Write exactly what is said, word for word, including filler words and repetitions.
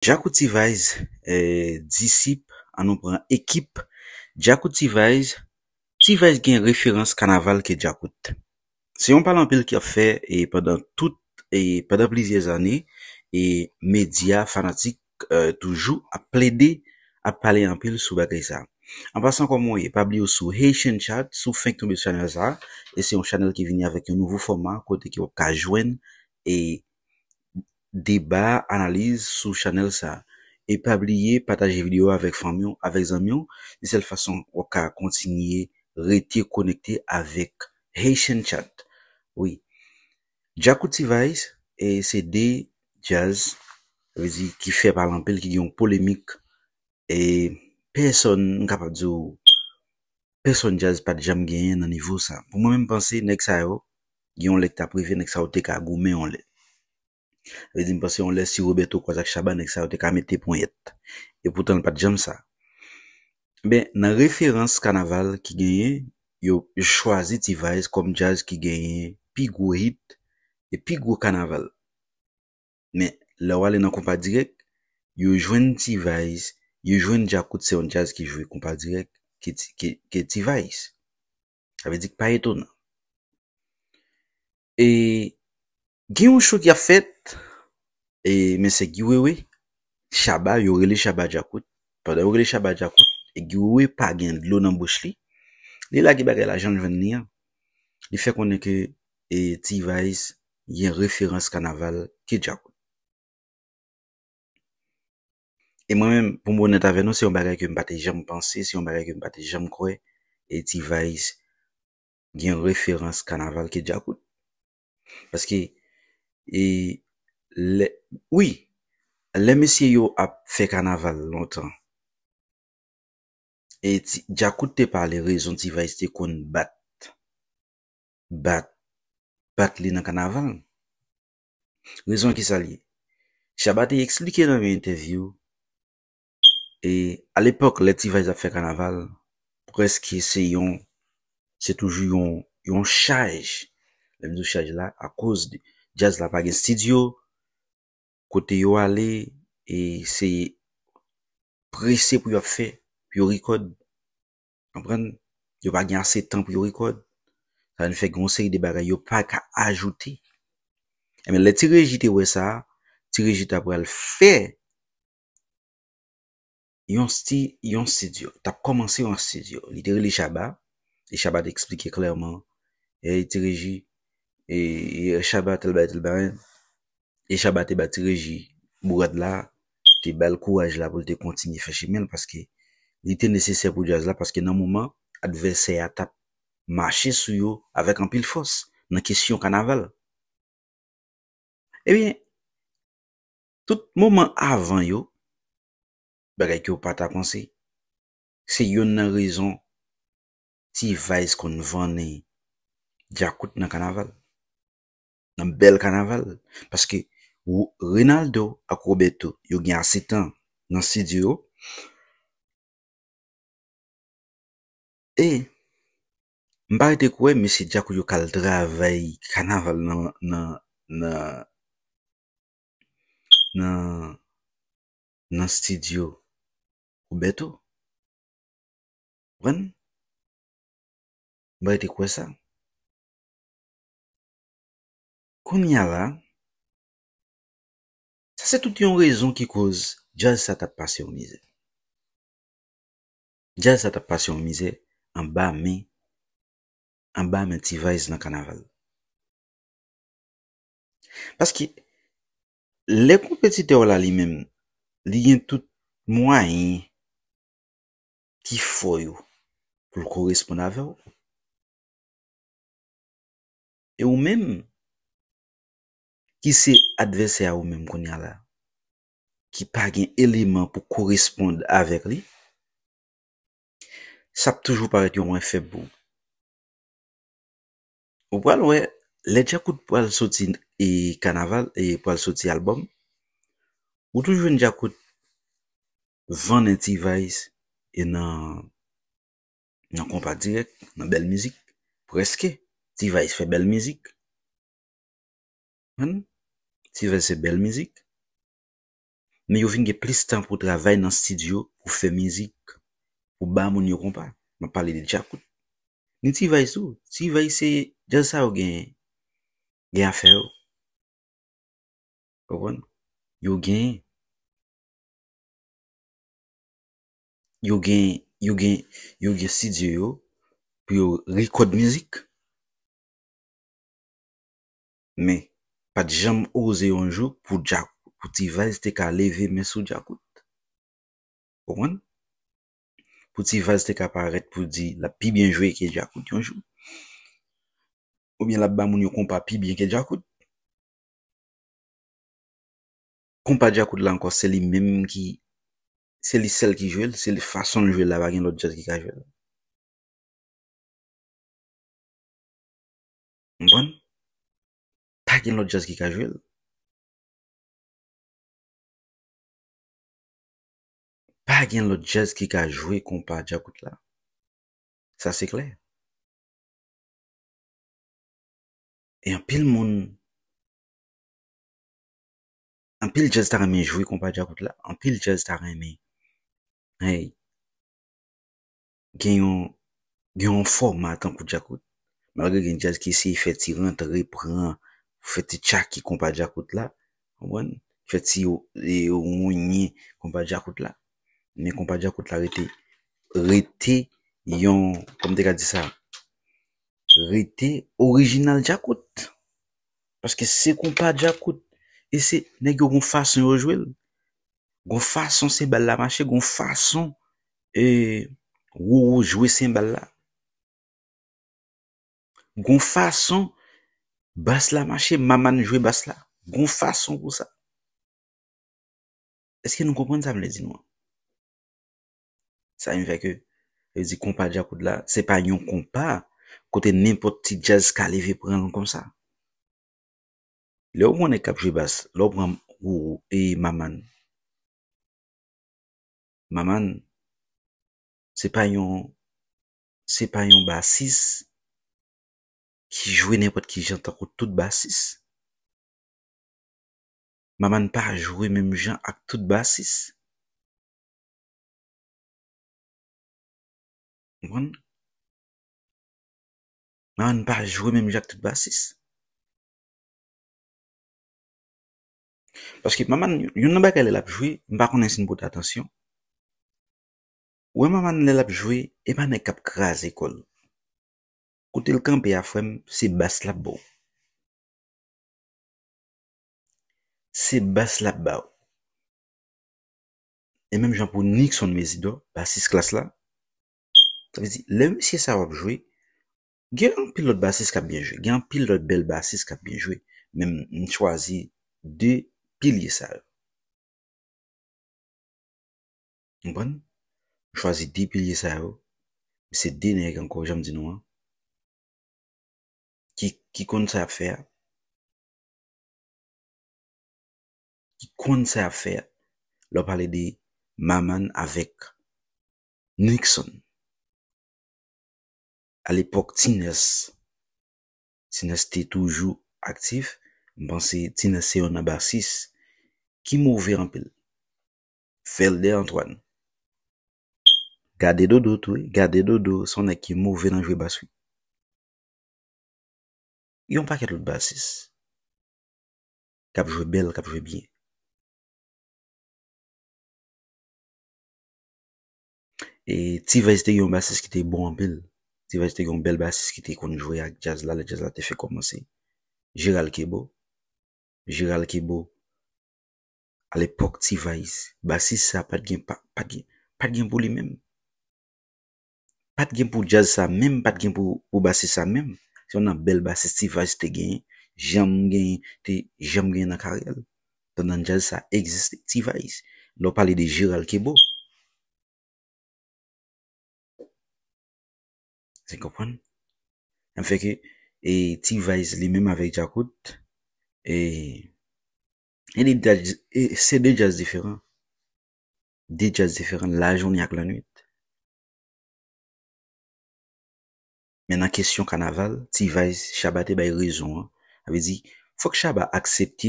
Djakout T-Vice, eh, disip, an nou pran ekip Djakout T-Vice. T-Vice gen referans kanaval ke Djakout. Se yon pale anpil ki ap fè e pandan tout e pandan plizyè zane e medya fanatik eh, toujou ap plede ap pale anpil sou bagay sa. An pasan, kòman w ye? Pa bliye w sou Haitian Chat, si w fenk tonbe sou chanèl sa, e se yon chanèl ki vini avèk yon nouvo fòma kote ke w ap ka jwenn e deba, analiz sou chanèl sa. E pa bliye pataje videyo a avèk fanmi w, avèk zanmi w. Se sèl fason w ap ka kontinye rete konekte avèk Haitian Chat. Wi. Djakout T-Vice, e se de djaz, sa vle di ki fè pale anpil, ki gen yon polemik, e pèsonn, m kapab di w, pèsonn djaz pa t janm genyen nan nivo sa. Pou mwen menm, m panse nèg sa yo, gen yon lè ki t ap rive, nèg sa yo te ka goumen yon lè. Sa vle di, m panse yon lè si Roberto kwaze ak Shabba, nèg sa yo te ka mete ponyèt. E poutan, l pa t janm sa. Ben, nan referans kanaval ki genyen, yo chwazi T-Vice kòm djaz ki genyen pi gwo hit e pi gwo kanaval. Men, lè w ale nan konpa dirèk, yo jwenn T-Vice, yo jwenn Djakout se yon djaz ki jwe konpa dirèk ke T-, ke, ke T-Vice. Sa vle di k pa etonan. E gen yon show ki ap fèt, e men se Guy Wewe, Shabba, yo rele Shabba Djakout. Pandan yo rele Shabba Djakout, e Guy Wewe pa gen dlo nan bouch li. Li lage bagay la jan l jwenn li an. Li fè konnen ke e T-Vice gen referans kanaval ke Djakout. E mwen menm, pou m onèt avè nou, se yon bagay ke m pa te janm panse, se yon bagay ke m pa te janm kwè, e T-Vice gen referans kanaval ke Djakout. Paske, e, lè, wi, lè mesye yo ap fè kanaval lontan, e T-, Djakout te pale rezon T-Vice te konn bat, bat, bat li nan kanaval. Rezon ki sa l ye? Shabba te eksplike nan yon entèvyou, e alepòk, lè T-Vice ap fè kanaval, prèske se yon, se toujou yon, yon chaj. Lè m di w chaj la, akoz de djaz la pa gen estidyo, kote yo ale, e se prese pou yo ap fè, pou yo rekòd. Konprann? Yo pa gen ase tan pou yo rekòd. Sa vin fè gen yon seri de bagay yo pa ka ajoute. Ebyen, lè Ti Reji te wè sa, Ti Reji ta pral fè yon sti-, yon estidyo. T ap kòmanse yon estidyo. Li te rele Shabba, e Shabba te eksplike klèman, e Ti Reji, e, e Shabba tèl bagay, tèl bagay. E Shabba te ba Ti Reji bourad la, te ba l kouraj la pou l te kontinye fè chemen l, paske li te nesesè pou djaz la, paske nan moman, advèsè a t ap mache sou yo avèk anpil fòs nan kesyon kanaval. Ebyen, tout moman avan yo, bagay ke w pa ta panse, se youn nan rezon T-Vice konn vannen djakout nan kanaval, nan bèl kanaval. Paske Ro-, Reynaldo ak Roberto, yo gen ase tan nan estidyo yo. E m pa rete kwè mesye djakout yo k al travay kanaval nan, nan, nan, nan, nan estidyo Roberto. Konprann? M pa rete kwè sa. Kounye a la, sa se tout yon rezon ki koz djaz sa t ap pase yon mizè. Djaz sa t ap pase yon mizè anba men, anba men T-Vice nan kanaval. Paske lè konpetitè w la li menm, li gen tout mwayen ki fò yo pou l koresponn avè w. E ou menm, ki se advèsè a ou menm kounye a la, ki pa gen eleman pou koresponn avèk li, sa ap toujou parèt yon mwen fèb pou ou. Ou pral wè, lè djakout pral soti e kanaval, e pral soti albòm, ou toujou jwenn djakout vannen T-Vice e nan, nan konpa dirèk, nan bèl mizik. Prèske, T-Vice fè bèl mizik. Konprann? T-Vice se bèl mizik. Men yo vin gen plis tan pou travay nan estidyo, pou fè mizik, pou ba moun yo konpa. M ap pale de Djakout. Ni T-Vice tou. T-Vice se djaz sa yo gen, gen afè yo. Konprann? Yo gen, yo gen, yo gen, yo gen estidyo yo pou yo rekòd mizik. Men, pa t janm oze yon jou pou Dja-, pou T-Vice te ka leve men sou Djakout. Konprann? Pou T-Vice te ka parèt pou di l ap pi byen jwe ke Djakout yon jou. Oubyen l ap ba moun yo konpa pi byen ke Djakout. Konpa Djakout la ankò, se li menm ki, se li sèl ki jwe l, se li fason l jwe l la, pa gen lòt djaz ki ka jwe l. Konprann? Pa gen lòt djaz ki ka jwe l. Pa gen lòt djaz ki ka jwe konpa Djakout la. Sa se klè. E anpil moun, anpil djaz ta renmen jwe konpa Djakout la, anpil djaz ta renmen, hey, gen yon, gen yon fòma tankou Djakout. Malgre gen djaz ki eseye fè ti rantre, pran, fè ti tchaki konpa Djakout la, konprann? Fè ti, e, wonyen konpa Djakout la. Men konpa Djakout la rete, rete yon, kòman m te ka di sa? Rete orijinal Djakout. Paske se konpa Djakout. E se nèg yo gon fason yo jwe l. Gon fason senbal la mache, gon fason, e, Roro jwe senbal la. Gon fason bas la mache, Maman jwe bas la. Gon fason pou sa. Èske nou konprann sa m vle di nou an? Sa vin fè ke, yo di konpa Djakout la, se pa yon konpa kote nenpòt ti djaz ka leve pran l konsa. Lè w pran nèg k ap jwe bas, lè w pran Roro e Maman. Maman, se pa yon, se pa yon basis ki jwe nenpòt ki jan tankou tout basis. Maman pa jwe menm jan ak tout basis. Konprann? Maman pa jwe menm jan ak tout basis. Paske Maman, youn nan bagay lè l ap jwe, m pa konnen si n pote atansyon. Ou wè Maman lè l ap jwe, e pa nèg k ap kraze kò l. Kote l kanpe a, frè m, se bas l ap ba w. Se bas l ap ba w. E menm jan pou Nixon Mezidor, basis klas la. Sa vle di, lè mesye sa yo ap jwe, gen anpil lòt basis k ap byen jwe. Gen anpil lòt bèl basis k ap byen jwe. Men m, m chwazi de pilye sa yo. Konprann? M chwazi de pilye sa yo. Se de nèg ankò, jan m di nou an. Ki, ki konn sa y ap fè a. Ki konn sa y ap fè a. Lè w pale de Maman avèk Nixon. Alepòk, Tinès, Tinès te toujou aktif. M panse Tinès se youn nan basis ki move anpil. Felder Antoine. Gade Dodo tou, wi. Gade Dodo, se yon nèg ki move nan jwe bas, wi. Yon pakèt lòt basis k ap jwe bèl, k ap jwe byen. E T-Vice te gen yon basis ki te bon anpil. T-Vice te gen yon bèl basis ki te konn jwe ak djaz la, lè djaz la te fè kòmanse. Gérald Kebo. Gérald Kebo, alepòk T-Vice, basis sa pa t gen, pa, pa t gen, pa t gen pou li menm. Pa t gen pou djaz sa menm, pa t gen pou, pou basis sa menm. Se youn nan bèl basis T-Vice te genyen, janm genyen, te janm genyen nan karyè l. Pandan djaz sa egziste, T-Vice. Lè w pale de Gérald Kebo. Sa konprann? Sa fè ke, e, T-Vice li menm avèk Djakout, e, e de djaz, e se de djaz diferan. De djaz diferan, lajounen ak lannwit. Men nan kesyon kanaval, T-Vice, Shabba te bay rezon an. Sa vle di, fòk Shabba aksepte